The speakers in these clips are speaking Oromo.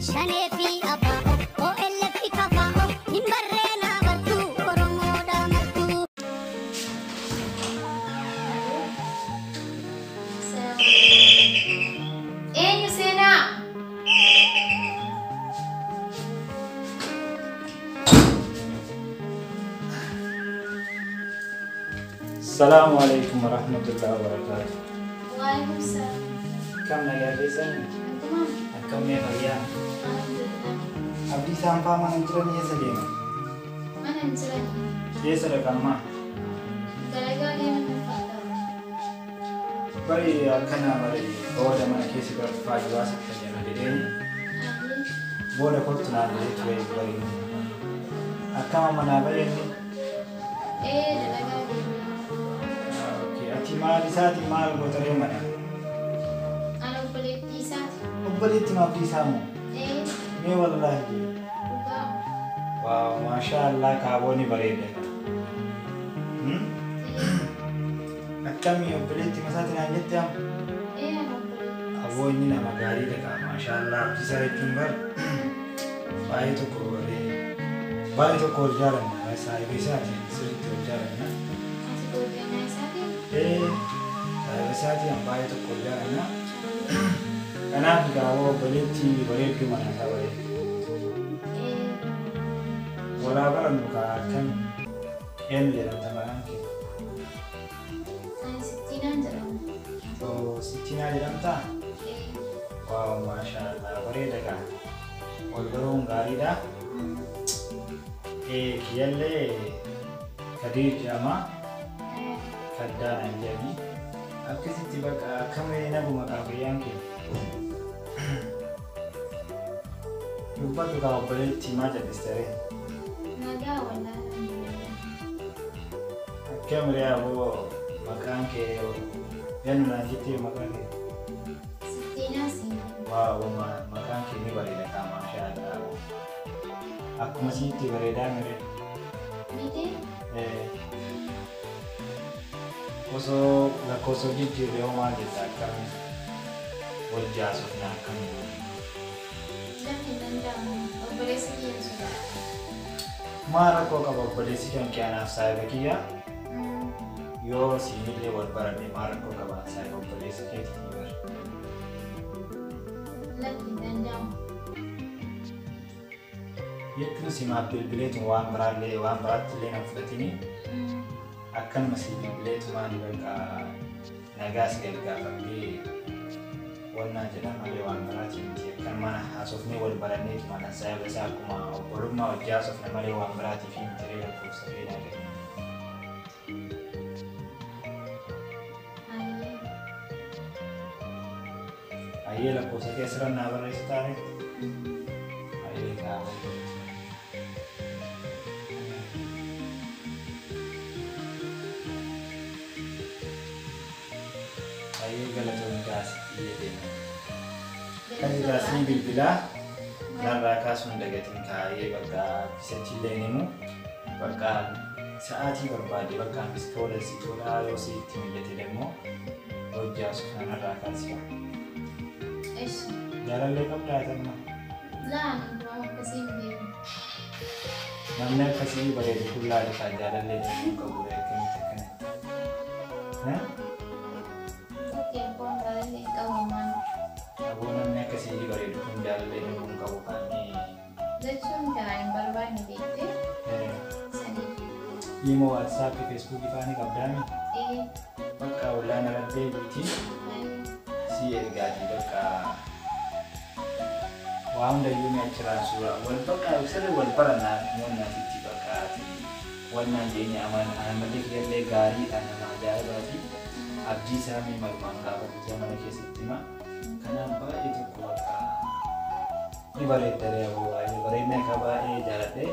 Shanee fi ABO, OLF fi KFO, hin barreenaa bartuu Oromoodha martuu. Eenyu seenaa? Salaamu alaikum warahmatullahi wabarakatuh. Waalaikum salaam. Kam nagaa keessan? Akkuma? Akkam mee fayyaa? Alhamdulillah. Abdii isaan faa mana hin jiran eessa deeman? Mana hin jiran. Eessa dhaqan maa? Dalagaa deeman hin fakkaatu. Bari akkana bari booda mana keessa gara faayidaa sitti jedhama jedheeni. Booda kottu naan jedhee ture bari. Akkama manaa bareedne? Ee, dalagaa deeman. Okay, ati maal isaati maal gootaree mana? Ana obboleettii isaati. Obboleetti maaf isaa moo? Ee. Mee wallaahi jee. Dhugaa. Waaw, maashaa Allah kaabooni bareeda. Akkamii obboleetti masaati naan jette amma? Ee, ana obboleettii. Aboo inni nama gaariidha kaa maashaa Allah abdiisaa jechuun bar baay'ee tokko baree baay'ee tokko wal jaalanna saahiba isaati sirriitti wal jaalanna. Ati godinaa isaati? Ee, saahiba isaati an baay'ee tokko wal jaalanna. Kanaaf gaawoo obboleetti bareedduu mana isaa bareeddu. Ee. Walaa barannu kaa akkami eenyu jedhamta maqaan kee? Ani Sittiinaan jedhama. Oo, Sittiinaa jedhamtaa? Ee. Waaw, maashaa Allah bareeda kaa. Wal baruun gaariidha. Ee, kiyyallee Kadiir jedhama. Kaddaa naan jedhani. Akkasitti bakka akkamii naguma kaa fayyaan kee? Dubbadhu kaa obboleetti maa jal'iste ree? Nagaa wallaahi alhamdulillah. Akkam ree aboo maqaan kee gannu naan jettee maqaan kee? Sittiinaa siin. Waaw, maqaan kee ni bareeda kaa maashaa Allah. Akkuma siitti bareedaa mire. Miti? Ee, osoo lakkoofsa jijjiirre hoo maal jetta akkami wal jaasofna akkami? Lakki hin danda'amu. Obboleessi kiyya hin sodaatu. Maal rakkoo qaba obboleessi kan kee anaaf saahiba kiyya? Yoo siinillee wal baranne maal rakkoo qaba saahiba obboleessa keetiiti bara. Lakki hin danda'amu. Jechuun simaaf bilbileetu waan biraallee waan biraatti illee nan fudhatini. Akkanuma si bilbileetumaan bakka nagaa si gaggaafadhee wannaa jedha malee waan biraati miti. Akkanuma haasofnee wal baranneetumaan an saahiba isaa akkuma obbolummaa wajji haasofne malee waan biraatiif miti ree lakkoofsa kee naa kenni. Ayyee. Ayyee lakkoofsa kee asirra naa barreessi taane. Ayyee kaawwa. Ayyee galatoon kaasii deema. Kan kaasii bilbilaa narraa kaasuun dagatiin kaayee bakka isatti himu bakka sa'aatii barbaade bakka miskoola si godhaa yoo si itti mijate immoo hojii haasofna narraa kaasii. Eshi. Jaalallee qabdaa tamma. Laa, ani waan akkasii hin beeku. Namni akkasii bareedu kun laali kaa jaalallee ta'uu qabu akkamitti akkana. Okkee, kun jaalallee hin qabu maal? Aboo namni akkasii bareedu kun jaalallee ta'uu hin qabu kaanii. Jechuun kan ani hin barbaanne beektee sanii. Imo WhatsApp Facebook faani qabdaami. Ee. Bakka ollaan irra deebiiti si ergaatii bakka waa hundayyuu ni achirraan suuraa wal bakka sirri wal barannaa wannaatitti bakka ati wannaan jeeni amalli kiyyallee gaariidha nama ajaa'ibaati. Abdii isaa mee malumaan gaafatu mana keessatti hima. Kanaaf baay'ee tokko bakka ni bareedda ree aboo baay'ee bareedina akka baay'ee jaaladhe.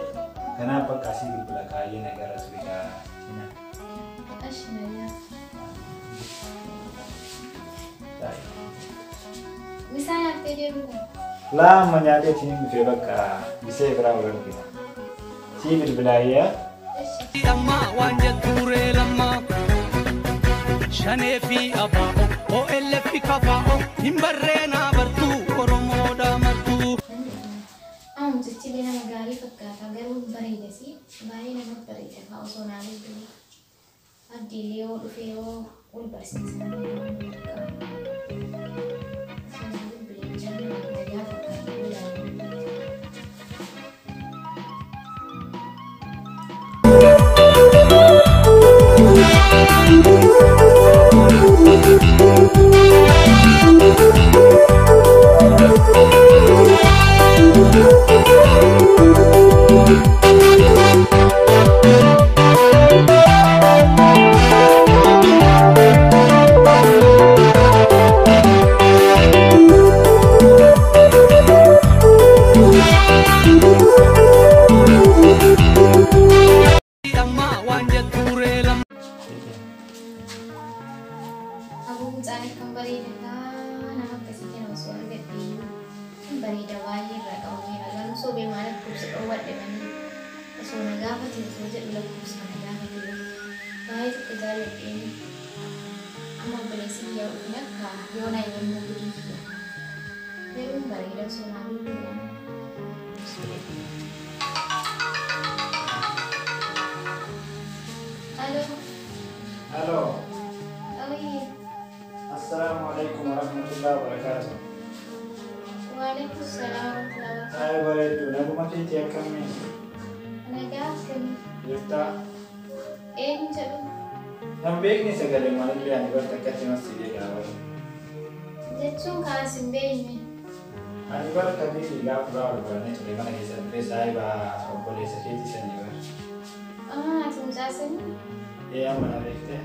Kanaaf bakka asii bilbila kaayyee nagara ture kaa tina. Eshi nagaa. Bishaan nyaattee deemta? Laa amma nyaatee ittiin dhufee bakka bisee biraa wal argina. Sii bilbilaayyaa. Eshi. Lammaa waan jettuuree lammaa. Shanee fi ABO, OLF fi KFO, hin barreenaa bartuu Oromoodha martuu. Bareedasi baay'ee namatti bareeda fa'aa osoo naa bilbilee. Abdiillee yoo dhufe yoo wal barsiisan osoo naa bilbilee jaalala nagaa fakkaatee ilaalu. Lammaa waan jettuuree lammaa. Aboo mucaan akkam bareeda nama akkasii kana osoo argadhe kan bareeda baay'ee irraa qabameera. Garuu sobee maal lakkoofsa dhoowwadhe malee osoo na gaafate osoo jedhu lakkoofsa na gaafate baay'ee tokko jaalladheen amma obboleessi kiyya dhufin akka yoo na yommuu gudii kiyya garuu bareeda osoo naa bilbilan. Aloo. Aloo. Oyi. Assalaamu alaikum warahmatullahi wabarakatuh. Waalaikum salaam warahmatullahi wabarakatuh. Ay bareedduu naguma keetii akkamii? Nagaa akkamii? Jirtaa? Eenyu jedhu? Nan beekni sagalee maalillee ani barta akkatti masii beekaa. Jechuun kan as hin beekne. Ani barta beekni gaafa duraa wal barannee ture mana keessa dhufee saayiba obboleessa keetii sanii bara. Ati mucaa sanii? Ee amma na beektee?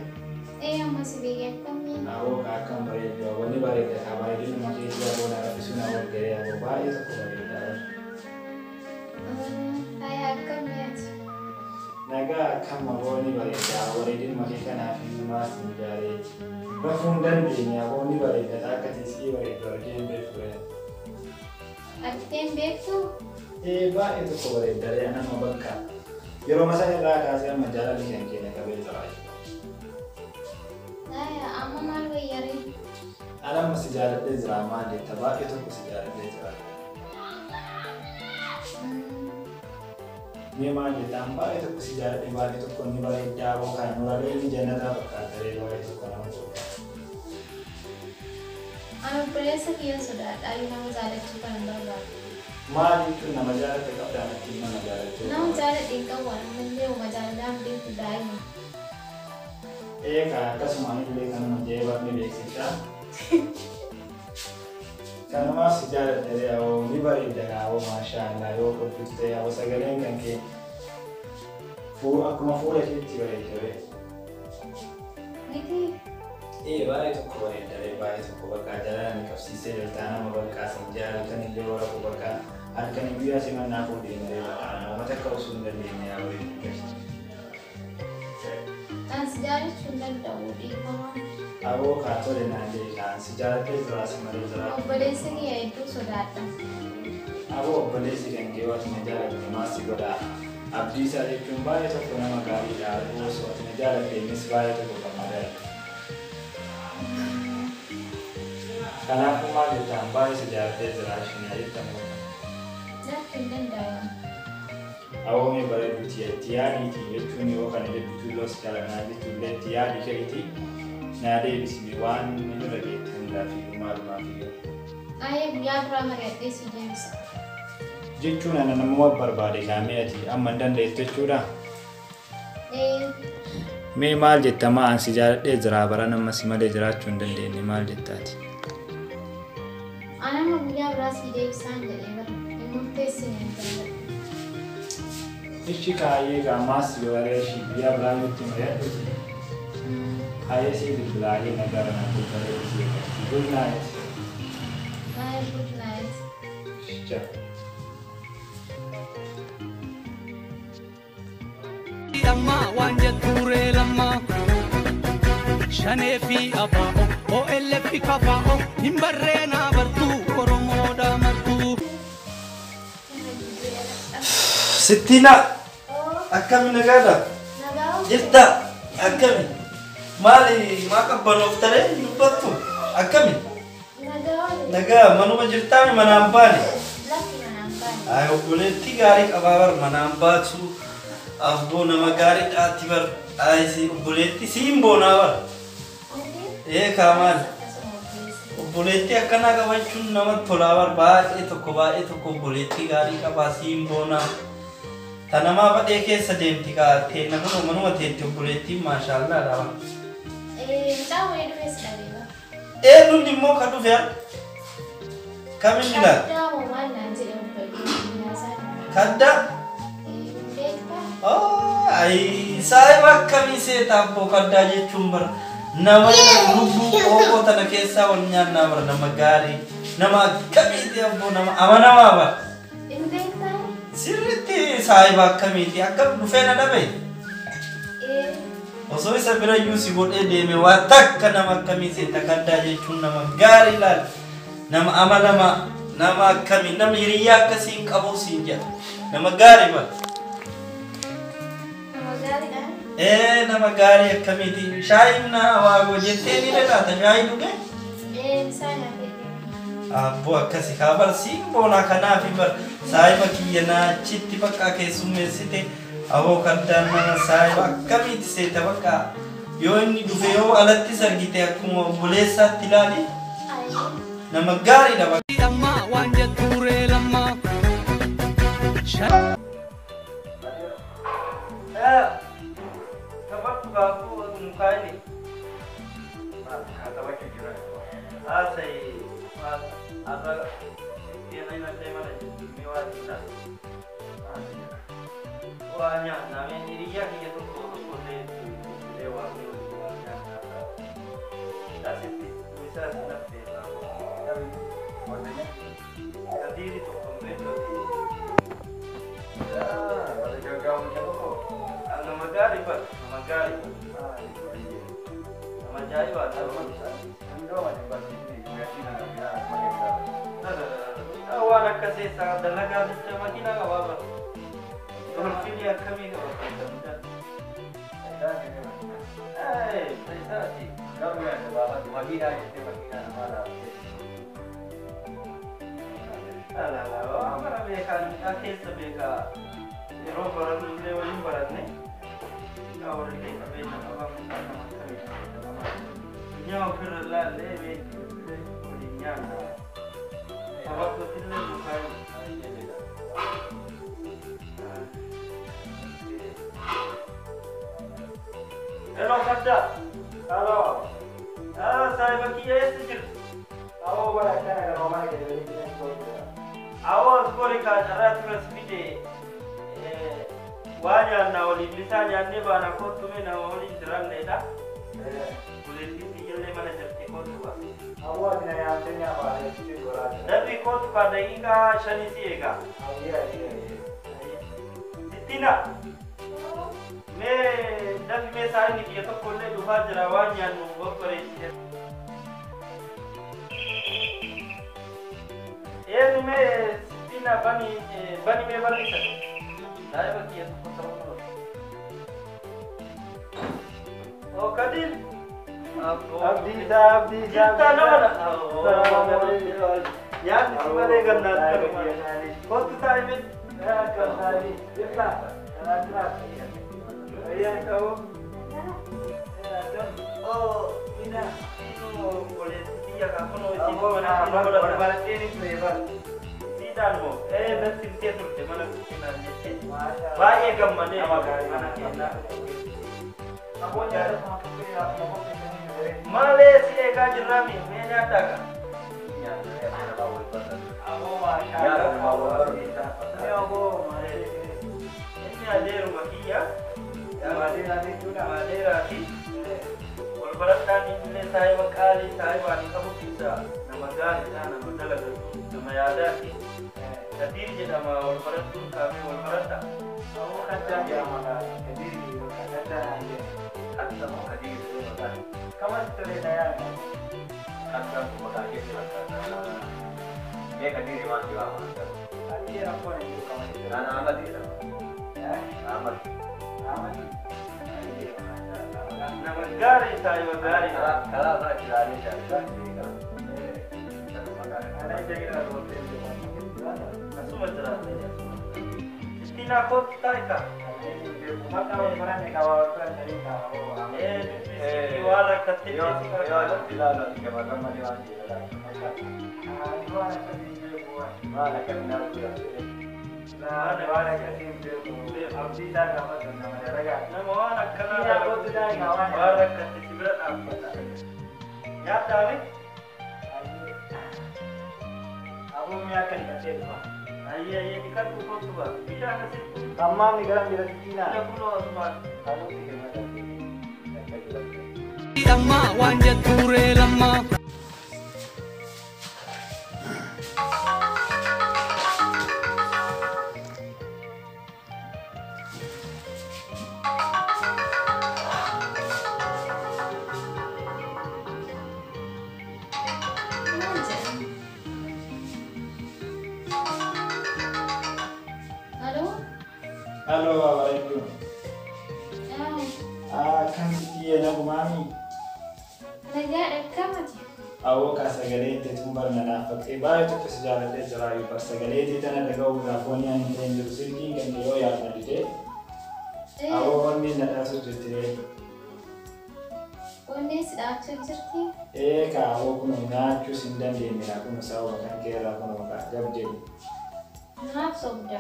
Ee amma si beekee akkamii? Aboo akkam bareeddu wanni bareedda kaa bareedinuma keetii aboo na raffisuu na wal ga'ee aboo baay'ee tokko bareedda. Haya akkamii ati? Nagaa akkam aboo ni bareedda bareedinuma kee kanaaf iyyuu maas hin jaaree rafuu hin dandeenye aboo ni bareedda akka teessii bareeddu argee hin beeku. Argitee hin beektuu? Ee baay'ee tokko bareedda ree nama bakka yeroo masaa irraa kaasee amma jaalalli kan keenya qabee jira. Haya amma maal wayyaree? Ani amma si jaaladhee jira maal jetta baay'ee tokko si jaaladhee jira. Mee maal jetta an baay'ee tokko si jaaladhee baay'ee tokko ni bareeddaa aboo kan muralee ni jannataa fakkaata ree baay'ee tokko nama tokko. Ani obboleessa kiyyan sodaadha nama jaalachuu kan hin barbaadu. Maal jechuun nama jaalatte qabdaa natti nama jaalachuu? Nama jaaladhe hin qabu ammallee uma jaalalaan beeku daa'ima. Ee kaa akkasumaan illee kanuma jee barni beeksisa. Kanumaaf si jaaladhe ree aboo ni bareedda kaa aboo maashaallah yoo qophiifte aboo sagaleen kan kee akkuma fuula keetti bareedda ree. Miti? Ee baay'ee tokko bareedda ree baay'ee tokko bakka jaalala ni qabsiisee jirta nama bakka sin jaalatan illee warra bakka halkan guyyaa si mannaa koo deema ree bakka nama takka osoo hin dandeenye yaa bareeddu. An si jaalachuu hin danda'u dhiifama. Aboo kaa tole naan jedhe kaa si jaaladhee jira si malee jira. Obboleessi kiyya hedduu sodaadha. Aboo obboleessi kan kee yoo ati na jaalatte maal si godhaa? Abdiisaa jechuun baay'ee tokko nama gaariidha. Aboo osoo ati na jaalatte innis baay'ee tokko gammadaadha. Kanaafuu maal jettaan baay'ee si jaaladhee jira ishiin jettamu. Lakki hin danda'amu. Aboo mee bareedduuti itti yaadiiti jechuun yoo kana jettu illee si jaaladha jettu illee itti yaadii keeti naa deebisni waan irra geette hundaa fi maalumaaf iyyuu. Ayee guyyaa biraa mari'adhee si deebisa. Jechuun ana namuma barbaade kaamee ati amma hin dandeettu jechuudha. Ee. Mee maal jetta maa an si jaaladhee jira bara nama si malee jiraachuu hin dandeenye maal jettaati? Ana amma guyyaa biraa si deebisaan jedhee bara hin murteessine hin danda'u. Ishi kaayyee gaamaas baree ishii guyyaa biraa nutti mari'adhuti. Kaayyee si bilbilaayee nagara na bilbilee si eeggatti. Good night. Bye, good night. Ciao. Lammaa waan jettuuree lammaa. Shanee fi abaa'o OLF kafaa'o hin barreenaa bartuu Oromoodha martuu. Sittiina akkami nagaadha? Nagaa. Jirta akkami? Maali maa qabbanooftare dubbattu akkami? Nagaa. Nagaa manuma jirtaami manaan baane? Lakki manaan baane. Ay obboleettii gaarii qabaa bar manaan baatu abboo nama gaarii dhaatti bar ay si obboleettii siin boonaa bar. Ee kaamaal obboleettii akkanaa qabachuun namatti tolaa bar baay'ee tokko obboleettii gaarii qabaa siin boonaa. Tanamaa badhee keessa deemti kaa teenna kun manuma teetti obboleettiin maashaallaa dha. Mucaa wayii dhufes dhabeeba. Eenyuun immoo kan dhufe kamin ilaala? Kaddaa moo maal naan jedhe obboleettiin isaa. Kaddaa? Beektaa? Ay saayiba akkamii seeta abboo kaddaa jechuun bara nama lubbuu qoqqoo tana keessaa wal nyaannaa bara nama gaarii nama akkamiiti abboo nama amanamaa bara. Hin beektaa? Sirriitti saayiba akkamiiti akkam dhufee na dhabe? Osoo isa bira iyyuu si godhee deeme waa takka nama akkamii seeta kaddaa jechuun nama gaarii ilaali. Nama amanamaa nama akkamii nama hiriyyaa akkasii hin qabu siin jedha. Nama gaarii bara. Nama gaariidha. Ee nama gaarii akkamiiti shaayiin na waagoo jettee ni dhalaata shaayii dhugee? Bishaan nyaatee. Abboo akkasi kaa bar siin boonaa kanaafi bar saayiba kiyya naachitti bakka keessummeessite aboo kaddaan nama saayiba akkamiiti seeta bakka yoo inni dhufe yoo alattis argite akkuma obboleessaatti ilaali nama gaariidha bakka. Ammaa waan jettuuree lammaa. Taphadhu gaafuu mukaayini. Haasa'e har'a waa nyaannaa mee hiriyyaa kiyya tokko tokkollee illee waamnee waliin waa nyaannaa asitti misaas naftee kadiiri tokko hin beektu. Nama gaarii bara nama gaarii nama ajaa'ibaa nama waan akkasii dalagaa jecha makiinaa qabaa bara. Dolfiinii akkamii qaba kan isaati. Waan bara beekaa mucaa keessa beekaa yeroo barannu illee waliin baranne warri kee qabeenya qabaa mucaa nama akkamii nama nyaa ofirra laallee beekti waliin nyaanna. Taphattoota mukaan. Hello, Kadda. Hello. Saayiba kiyya eessa jirtu? Awoo as gori kaa carraa turas fide waa nyaannaa waliin lisaa nyaannee baana kottu mee nama waliin jiralleedha. Buleettiin biyyallee mana jirti kottu ba. Dafi kottu kaa daqiiqaa 5 si eegaa. Sittina. Mee dafi mee saayinni kiyya tokkollee dhufaa jira waan nyaannu babbareechite. Eenyu mee sittina bani bani mee barreessa. Saayiba kiyya tokko ta'uu. Oh Kadir. Abdiisaa Abdiisaa. Jirta nama dha. Nyaanni si malee gannaatti ta'u. Kottu taa'i mee. Oh, ina obboleettii kiyya kunoo isii mana Siidhaan moo natti bitee turte mana bittinaan jettee baay'ee gammadee mana kennaa. Malee si eegaa jirraa mi mee nyaadhaa ka? Inni adeeruma kiyya. Adeeraa fi wal barattaan illee saayiba qaalii saayiba ani qabu keessaa nama gaariidha nama dalagatu nama yaadaati. Kadiir jedhama wal barattuun kaamee wal baradha. Nama gaarii saayiba gaariidha. Asuma jiraata. Ittiin akkootti taa'ika. Maqaa wal baranne qaba wal baranne qaba. Waan rakkattee Yoo ilaalu ati gama gammadee waan jedhu Waan akkasii hin beeku waan. Maal akkamiin arguu danda'e? Waan akkasii hin beeku. Abdii isaa gaafatu nama dalagaa. Nama waan akkanaa Ittiin akkootti taa'ika waan waan rakkatte si bira dhaabbata. Nyaataame? Abuun akka dhiqatee dhufa. Ayyee ayyee dhiqadhu kottu ba'a. Bishaan asitti. Hammaamni garam jira sittiinaa? Kunoo asumaan. Haluutti gammada. Lammaa waan jettuuree lammaa. Maal jedhama? Aloo? Halo, bareedduu. Akkam sitti nagumaami? Nagaadha akkamati? Awoo kaa sagalee teetuun barna naaf faqee baay'ee tokko si jaaladhee jira bar sagalee tee tana dhaga'uudhaaf wanni ani ta'e hin jiru silkiin kan yoo yaadna didee awoo wanni na dhaasu jirti. Onneen si dhaabchuu jirti? Ee kaa awoo kun nyaachuus hin dandeenye kun sababa kan keerraa kun kaa gab jedhu. Naaf sobda.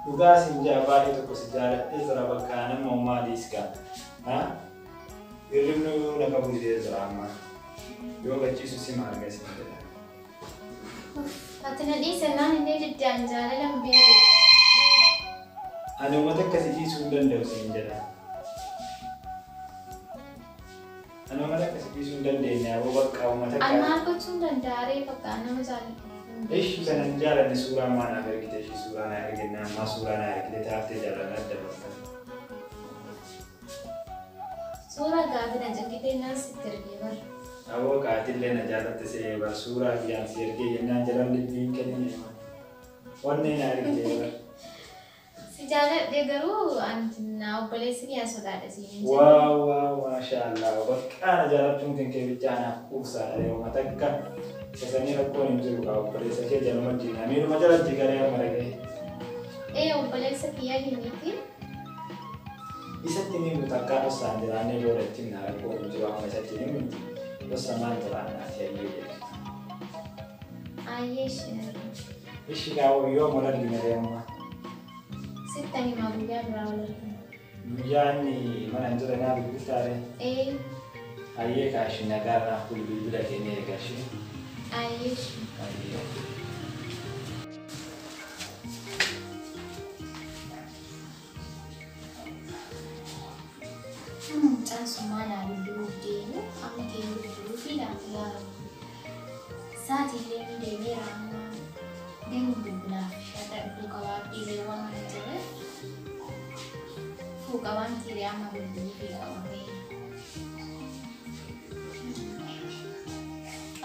Dhugaa siin jaa baay'ee tokko si jaaladhee jira bakka nama uumaa dhiiskaa. Hirribni na qabu didee jira amma. Yoo gachiisu si maal siin jedha. Ati na dhiisannaan illee diddaan jaalala hin beeku. Ani uummata akkasii dhiisuu hin danda'u siin jedha. Ani uummata akkasii dhiisuu hin dandeenye aboo bakka uummata Ani maal gochuu hin danda'a ree bakka nama jaalladhu. Ishi kanan jaalanne suuraa maa naaf ergite ishii suuraa naa ergite ammaa suuraa naa ergite taaftee jaalala adda bakka. Suuraa gaafa na cinqitee naan sitti ergee bara. Aboo qaatillee na jaalatte see bar suuraa kiyyaan si ergee jennaan jalan dilbiin kennine. Wanni na ergite bar. Si jaaladhe garuu anti na obboleessi kiyyaa sodaadha siin jedhe. Waaw waaw maashaallah bakka na jaalachuun kan kee bichaa naaf quubsaadha yeroo takka sasanii rakkoon hin jiru kaa obboleessa kee jaluma jiina miidhuma jalatti garee amma dhaga'e. Ee obboleessa kiyyaa himiti. Isatti ni mutu akka dhoksaan jiraannee booda itti himna rakkoon hin jiru amma isatti ni miti dhoksamaan jiraannaati hayyee jedhe. Ayyee ishee. Ishi kaawwa yoo mola argine amma. Sitti himaa guyyaa biraa wal argina. Guyyaa inni mana hin jirre naa bilbiltaare. Ee Hayyee kaashi nagaa naaf buli bilbila keenya eegashi. ayyee ishee. Hayyee. Nama mucaan sun maal haa bilbiluuf deemu amma keenya bilbiluu fi laata yaa Sa'aatii illee deemeera amma deemu bilbilaaf har'a dhufuu qabaa dhiiree waan kana jira. Dhufuu qabaan tiiree amma bilbiluu fi qabamee.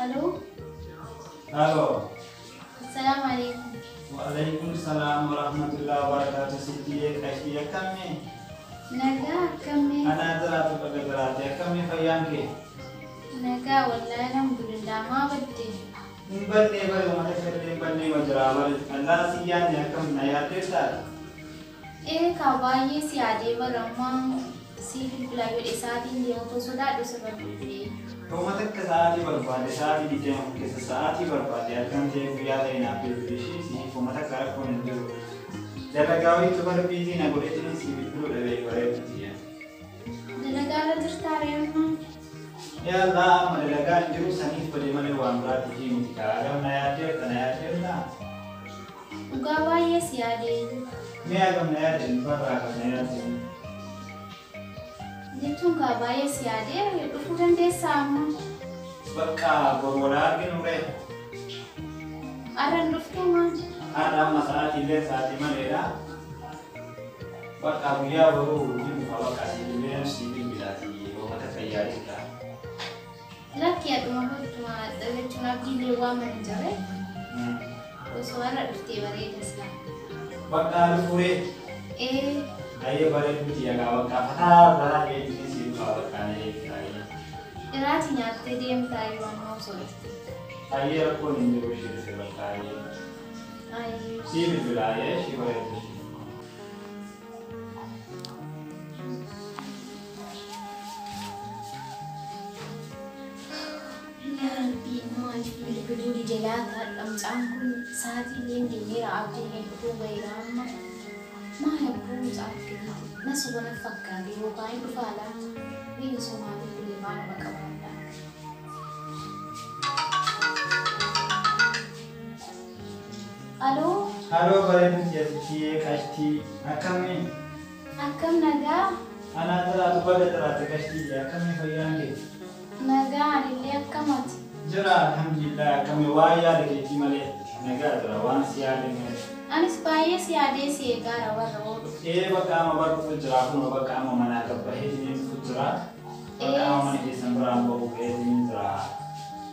Aloo? Halo. Assalaamu alaikum. Waalaikum salaam warahmatullahi wabarakatuh. Sitti qashii akkamii? Nagaa akkamii? Anaa jiraatu baga jiraate akkamii fayyaan kee? Nagaa wallaahi alhamdulillah maa badde? Hin badne bare uummata kallee hin badne ma jira bare allaa si yaadne akkam na yaaddee taate? Ee kaa baay'ee si yaadee bara ammaa si bilbilaa yoo sa'aatiin deemu otoo sodaadhu sirra bilbilee. Uummata akka sa'aatii barbaade sa'aatii 24 keessa sa'aatii barbaade halkan ta'e guyyaa ta'e naaf bilbilishii siif uummata akka rakkoon hin jiru. Dalagaa wayiitu bara biizii na godheetiin si bilbiluu dhabee bareeduuti. Dalagaa irra jirtaa ree ammaa? Yaa Allah amma dalagaa hin jiru saniif badee malee waan biraatti fi miti kaa agam na yaaddeerta na yaaddeerta. Dhugaa baay'ee si yaadee. Mee agam na yaadde barraa agam na yaadde. Jechuun kaa baay'ee si yaadee dhufuu dandeessaa amma? Bakka boru wal arginu ree. Har'a hin dhuftee maal? Har'a amma sa'aatii illee sa'aatii maleedha. Bakka guyyaa boruu ni dhufa bakka si bilbileen si bilbilaati uummata fayyaa jirta. Lakki aduma hottuma jechuun abdiilee waan mana jire osoo har'a dhuftee bareeda silaa. Bakka dhufuree. Ee Hayyee bareeduuti yagaa bakka fataa baraa geejjibni si dhufa bakka na eeggaa. Irraati nyaattee deemtaa yoo amma osoo dhufte. Hayyee rakkoon hin jiru ishee dhufe bakka hayyee. Ayyee. Sii bilbilaa ishii bareedu. Yaa Rabbi maaliif bilbiluu dide laata? Mucaan kun sa'aatii illee deemeera abdiin dhufuu baheera amma. Maal abbuu mucaa akkamiiti? Na soba fakkaate yookaan hin dhufaa laata? Mee osoo naa bilbilee maaluma qabaadha? Aloo, Haloo bareedu jettee qashtii akkamii? Akkam nagaa? Anaa jiraatu baga jiraate qashtii akkamii fayyaan kee? Nagaa anillee akkamati? Jira alhamdulillah akkamii waa yaada keetii malee nagaa jira waan si yaade malee. Anis baay'ee si yaadee si eegaara warra oolu. Ee bakka amma bar dhufu jira kun bakka amma manaa gabbahee dhufu jira. Bakka amma mana keessan biraan bahu gahee jira.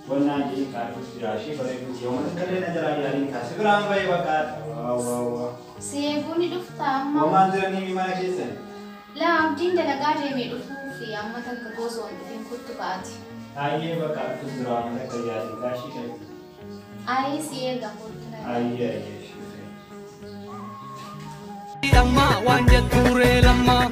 Wannaan jedhi kaa dhufu jira ishee bareedu yoo mana kallee na jira yaadiin kaasi biraan bahee bakka waa waa waa. Si eeguu ni dhufta amma? Homaan jiranii mana keessan? Laa abdiin dalagaa deemee dhufuu fi amma takka osoo hin dhufin kuttu kaati. Ayyee bakka dhufu jira amma takka yaadiin kaashii qalbii. Ayyee si eega kuttu nagaa. Ayyee ayyee ishee. Amma waan jettuuree lammaa.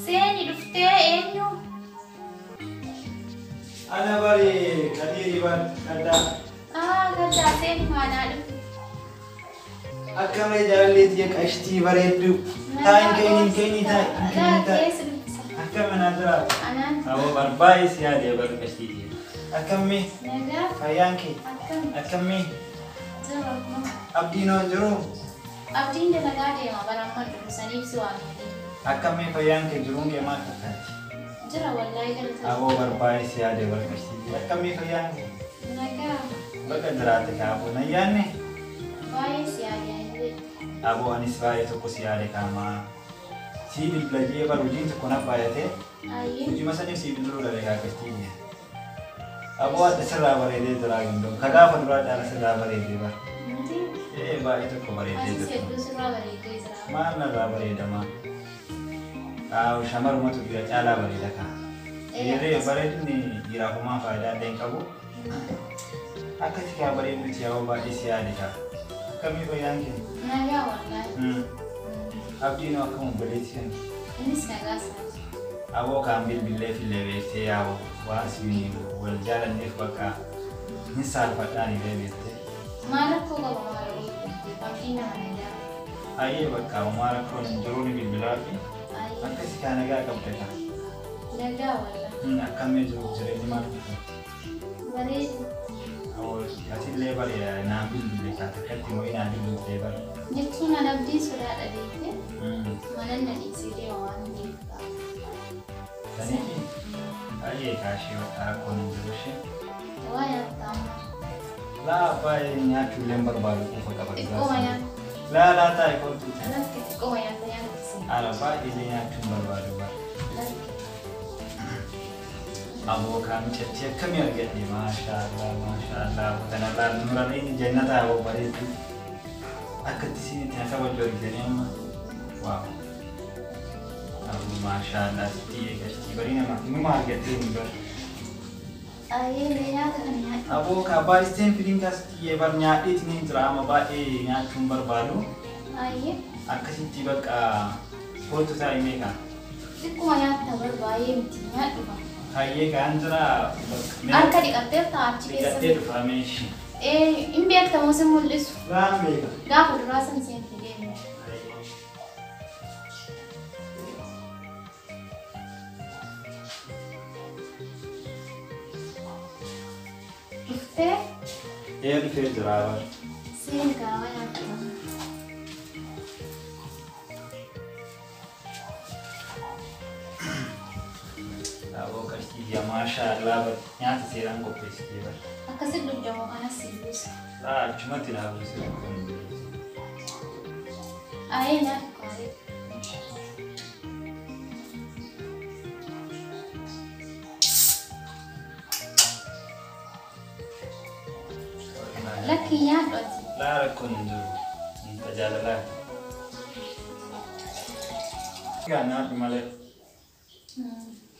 Seeni dhuftee eenyu? Ana bari Kadiiri bar kaddaa. Ah, gaddaa seeni maanaa dhufte. Akkamii jaalalleetii qashtii bareedduu. Taayin kenniin kennii taayin Laa kennii taayin. keessa dubbisa. Akkam naa jiraatu. Anaan Aboo barbaay'ee si yaadee bar qashtii. Akkamii nagaa fayyaan kee akkam akkamii jira akkuma. abdiin hoo jiru Abdiin dalagaa deema bara amma dhufu saniif si waamee. akkamii fayyaan kee jiruun kee maal fakkaatti? Jira wallaahi galata. Aboo barbaay'ee si yaadee bar qashtii. Akkamii fayyaan kee Nagaa bakka jiraate kaaboo nayyaanne baay'ee si yaadee illee. aboo anis baay'ee tokko si yaade kaamaa. Sii bilbila jee bar hojiin tokko na baay'atee Ayyee. hojii saniif sii bilbiluu dhabe kaa qashtii. Aboo adda sirraa bareedee jira gindoon ka gaafa duraa caala sirraa bareedee bar. Miti Ee baay'ee tokko bareedee asis jira. hedduu sirraa bareedee jira. Maal narraa bareedamaa? Haa shamarumatu dhiira caalaa bareeda kaa. Dhiirri bareedinni dhiiraaf homaa faayidaa illee hin qabu. Akkasi kaa bareeduuti yaa baay'ee si yaade kaa. Akkamii fayyaan kee? Nagaa wallaahi. Abdiin akkam obboleessi kan? Innis nagaa isaati. Aboo kaan bilbilee fillee beektee yaa waan si wal jaalanneef bakka hin saalfadhaan illee beektee. Maal rakkoo qaba maal ooltu? Abdiin nama nagaa. Ayyee bakka homaa rakkoon hin jiru ni bilbilaa fi Ayyee. akkasi kaa nagaa qabda kaa. Nagaa wallaahi. Akkamii jiruuf jireenyi maal fakkaatti? Bareedu. Atillee bari naan bilbile kaa takkatti moo naan bilbilee bari. Jechuun an abdiin sodaadha beekte. Mana na dhiisee deema waan beektaa. Saniifi baay'ee kaashee bakka rakkoon hin jiru ishee. Waa nyaattaa amma. Laa baay'ee nyaachuu illee hin barbaadu quufa qaba. Xiqqooma nyaata. Laa laa taa'e kootu. Lakki xiqqooma nyaata nyaachise. Ala baay'ee illee nyaachuu hin barbaadu bara. Lakki. Aboo kaamichatti akkamii argadhe maashaallah maashaallah kanarraa nuraaleen jannata aboo bareedu. Akkatti isin itti na kabajju argitanii amma. Waaw. Aboo maashaallah sitti eegashtii barii nama numa argattee ni bara. Ayyee mee nyaata kana nyaadhu. Aboo ka baay'isteen firiin kaasitti bar nyaadheetiin hin jira amma baay'ee nyaachuun barbaadu. Ayyee. Akkasitti bakka kootu taa'e meeqa? Xiqquma nyaatta bar baay'ee miti nyaadhu ba. Hayyee kaan jira bakka Harka dhiqattee ta'a achi dhiqattee keessa. dhufa meeshi. Ee hin beektamu sin mul'isu. Waan beeka. Gaafa duraa san seentu deemu. Dhuftee Ee dhufee jira bar. seen kaawaa nyaatta. Aboo qarshii yaa maashaallah bar nyaata seeraan qopheessitee bar. Akkasitti dhugdamoo kanas si buusa. Laa achumatti naa buuse rakkoon hin jiru. Ayyee nyaadhu kaawee. Lakki nyaadhu ati. Laa rakkoon hin jiru. Tajaajilaati. Egaa nyaadhu malee.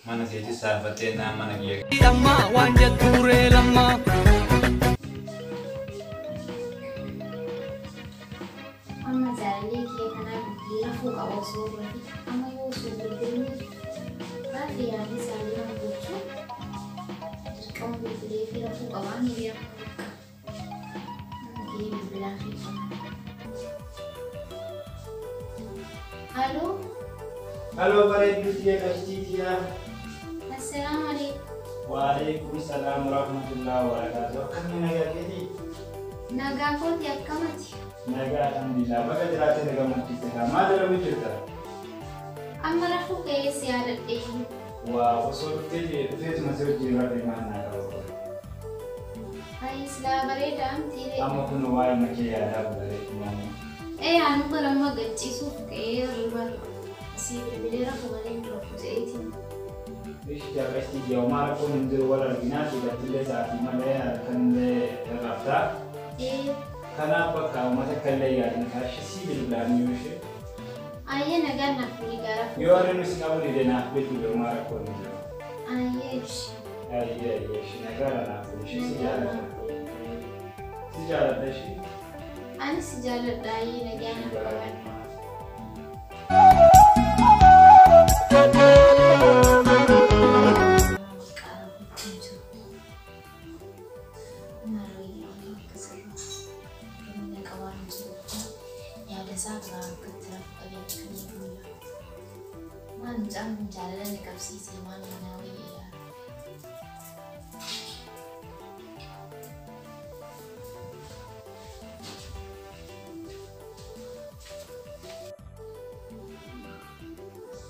Mana seetis saalfattee naan mana kiyya. Lammaa waan jettuuree lammaa. Amma jaalallee kiyya kanaa bilbilee rafuu qaba osoo rafi. Amma yoo osoo bilbilee raafi yaadni isaanii nama gochuu dirqama bilbilee fi rafuu qabaa ni beekama. Nama kiyya bilbilaa fi qaba. Aloo. Haloo bareedduu tiyya qashtii tiyya. Assalaamu alaikum. Waalaikum salaam warahmatullahi wabarakatuh. Akkamii nagaa keetii? Nagaa kooti akkamati? Nagaa alhamdulillah. Bakka jiraattee na gammachiiste kaa. Maal dalaguu jirta? Amma rafuu ka'ee si yaadadhee. Waa osoo dhuftee dhufeetuma si wajjin rafee maal naa qaba. Ayi silaa bareedaa mitiiree. Amma kun waa'ee makee yaadaa bulee. Ee anu bara amma gachiisuuf ka'ee riba si bilbilee rafuu malee hin rafu jedheetiin. Ishi jabeesti yooma rakkoon hin jiru wal arginaa sigattillee sa'aatii malee halkanillee raftaa. Ee Kanaaf bakka uummata akka illee yaadin kaashee si bilbilaan yoo ishee. ayyee nagaan naaf bulii gaara. Yoo warri nu si qabu dide naaf bilbilu yooma rakkoon hin jiru. Ayyee ishi. Ayyee ayyee ishi nagaadha naaf buli ishee si Nagaan jaalladha. naaf bulii. Si jaalladha ishee. Ani si jaalladha ayyee nagaan naaf qabaadhu. Maal mucaan kun jaalala na qabsiisee maal manaa wayyeera.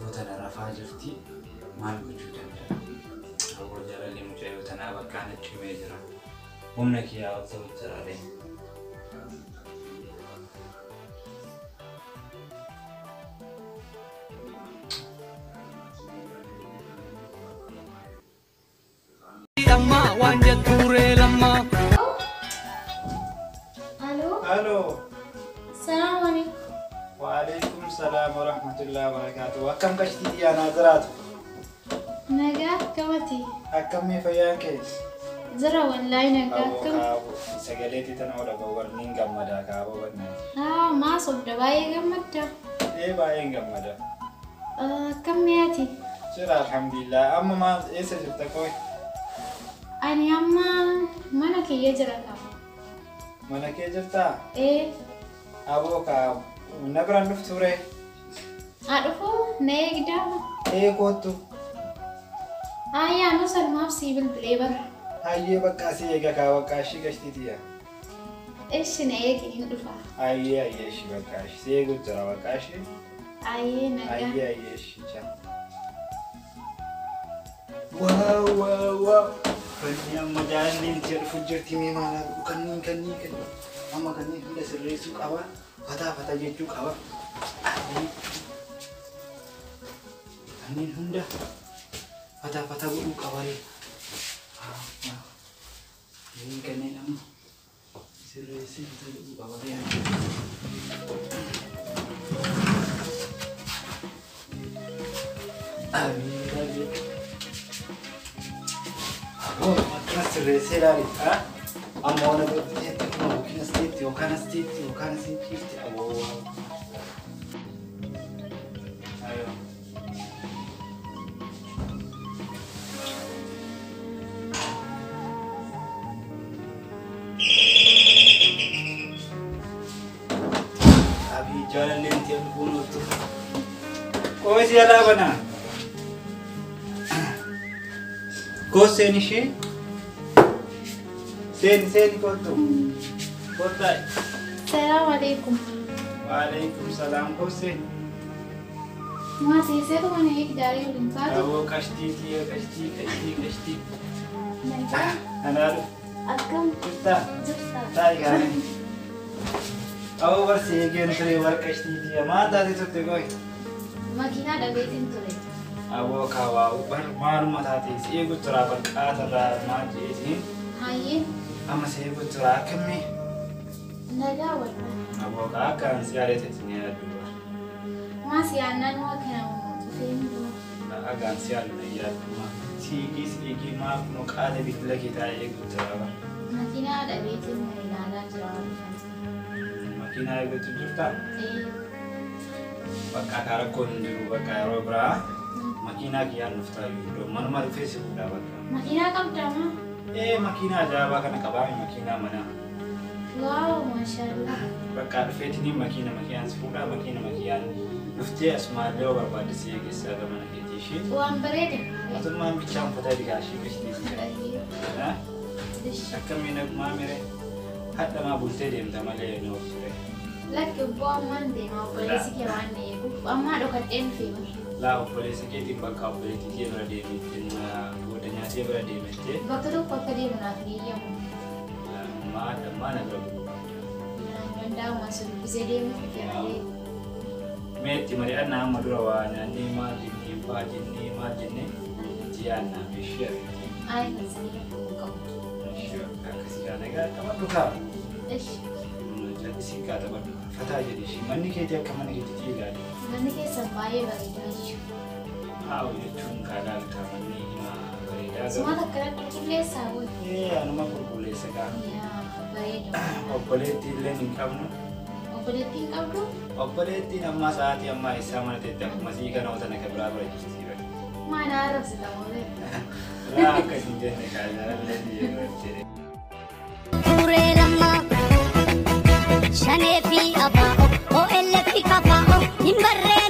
Yoo tana rafaa jirti maal gochuu danda'a? Hawwa jaalalli mucayyoo tanaa bakka ana cimee jira. Humna kiyyaa ol ta'u jira ree. Lammaa waan jettuuree lammaa. Aloo. Haloo. Salaamu alaikum. Waalaikum salaam warahmatullahi wabarakatuh. Akkam qashtii xiyyaa naa jiraatu? Nagaa akkamati? Akkamii fayyaan kee? Jira wallaahi nagaa Aboo akkam? kaaboo sagaleetii tana ola warniin gammadaa kaaboo bannaati. Haa maa sobda baay'ee gammadda. Ee baay'een gammada. Akkam mi'aati? Jira alhamdulillah. Amma maal eessa jirta qoy? Ani amma mana kiyya jira qaba. Mana kee jirtaa? Ee Aboo kaaboo na biraan dhuftuu ree? haa dhufuu na eegdaa. Ee koottu. Ayyaa nu salmaaf sii bilbilee bara. Hayyee bakka asii eega kaa bakka ishii qashtii tiyya. Ishi na eegi hin dhufa. Hayyee hayyee ishii bakka ishii si eegu jira bakka ishii. Ayyee nagaa. Hayyee hayyee ishii jira. Waaw waaw waaw. Fanni amma jaalalleen itti dhufu jirti mee maal haa godhu kanneen kanneen kanneen amma kanneen hunda sirreessuu qaba fataa fataa jechuu qaba. Kanneen hunda fataa fataa godhuu qaba ree. Kanneen kanneen amma sirreessee fataa godhuu qaba ree. Abiit abiit. Aboo akkana sirreessee ilaali. Amma waan godhetti kun yookiin as teetti yookaan as teetti yookaan as ciifti aboo. Ayoo. Abii jaalalleen ta'e dhufuun ooltu. Qoosii alaa banaa. Koos seen ishee. Seeni seeni kottu. Kottaa. Salaamu alaikum. Waalaikum salaam koos seeni. Maa teesseetuma na eegdaalee waliin taatu. Aboo qashtii tiyya qashtii qashtii qashtii. Nagaa. Anaa dhufu. Akkam Jirtaa? jirta? Taa'i gaarii. Aboo barsi eegeen ture war qashtii tiyya maal taate turte qoy? Makiinaa dhabeetiin ture. Aboo kaawaa bar maaluma taate si eegu tura barqaatarraa maal jeetiin Hayyee amma si eegu tura akkamii? nagaa wallaahi. Aboo kaa akkaan si yaadetetti ni yaaddu bar. Maa si yaannaan waa kana uumatu fe'in dura. Agaan si yaadu na yaaddu. Siigii siigii maa kunoo qaala bilbila kee taa'ee eeguutu jira bara. Makiinaa dhabeetiin na ilaalaa jira waan dhufan. Makiinaa eeguutu jirtaa? Bakka akka rakkoon hin jiru bakka yeroo biraa makiinaa kiyyaan dhuftaa iyyuu manuma dhufee si fuudhaa bakka. Makiinaa qabdaa moo? Ee makiinaa ajaa'ibaa kana qabaa makiinaa manaa. Waaw maashaallah. Bakka dhufeetiniin makiina makiinaan si fuudhaa makiina makiinaan dhuftee asumaallee yoo barbaadde si eegessaa gara mana keetii ishee. Waan bareeda. Mootummaan bichaan uffata digaashii qishtii. Akkamiin nagumaa mire hadhamaa bultee deemta malee na obsure. Lakki obbo ammaan deema obboleessi kee waan na eeguuf ammaa dhokadheen dhufee bara. Laa obboleessa keetiin bakka obboleettii kee bira deemettee booda nyaatee bira deemettee. Bakka tokko akka deemu naaf hin eeyyamu. Maa dammaa na bira buluu qabda. Naan danda'amu as dubbisee deemuuf dhufee malee. Mee itti mari'annaa amma dura waa nyaannee maal jennee faa jennee maal jennee itti yaadnaa ishee argite. Ayi kan rakkoo hin qabu. Ishee akkasii kaa nagaa taphadhu kaa. Ishi. Jallisii kaa taphadhu. Fataa jedhi ishee manni keetii akka mana keetiitti ilaali. Manni keessan baay'ee bareedaa jechuudha. Haa jechuun kaa laaltaa manni himaa bareedaa Sumaata akkana qulqulleessaa booda. Ee anuma qulqulleessa kaa. Yaa bareeda. Obboleettii illee hin qabnu. Obboleettii hin qabdu? Obboleettiin ammaa sa'aatii ammaa isaa mana teetti akkuma sii kana wanta akka biraa bira jirti. Maana arrabsita malee. Laa akkas hin jenne kaa jaalallee biyya bira jedhe. Turee lammaa shanee fi abaa'oo OLF fi kafaa'oo hin barree.